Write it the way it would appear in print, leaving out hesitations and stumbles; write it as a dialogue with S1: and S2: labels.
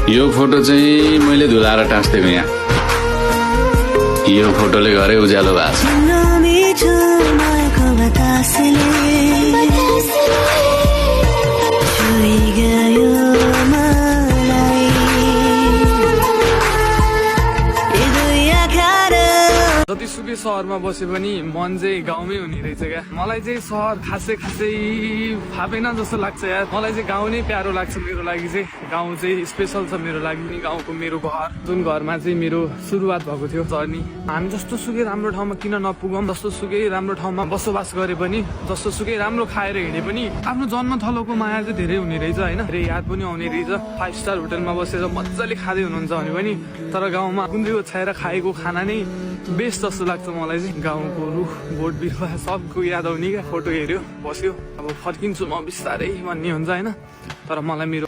S1: यो फोटो चाहिँ मैले धुलाएर टाँस्दिएको यहाँ। यो फोटोले घरै उज्यालो भएको छ।
S2: जतिसुकै सहरमा बसे पनि मन चाहिँ गाउँमै हुने रहेछ क्या। मलाई चाहिँ सहर खासै फापेन जस्तो लाग्छ यार। मलाई चाहिँ गाउँ नै प्यारो लाग्छ। मेरो लागि चाहिँ गाउँ चाहिँ स्पेसल छ मेरो लागि। गाउँको मेरो घर, जुन घरमा चाहिँ मेरो सुरुवात भएको थियो जर्नी। हामी जस्तो सुकै राम्रो ठाउँमा किन नपुगौँ, जस्तो सुकै राम्रो ठाउँमा बसोबास गरे पनि, जस्तो सुकै राम्रो खाएर हिँडे पनि आफ्नो जन्मथलोको माया चाहिँ धेरै हुने रहेछ होइन। धेरै याद पनि आउने रहेछ। 5 स्टार होटलमा बसेर मजाले खाँदै हुनुहुन्छ भने पनि, तर गाउँमा गुन्द्री ओछ्याएर खाएको खाना नै बेस्ट जस्तो लाग्छ मलाई चाहिँ। गाउँको रुख बोट बिरुवा सबको याद आउने क्या। फोटो हेऱ्यो बस्यो, अब फर्किन्छु म बिस्तारै भन्ने हुन्छ होइन। तर मलाई मेरो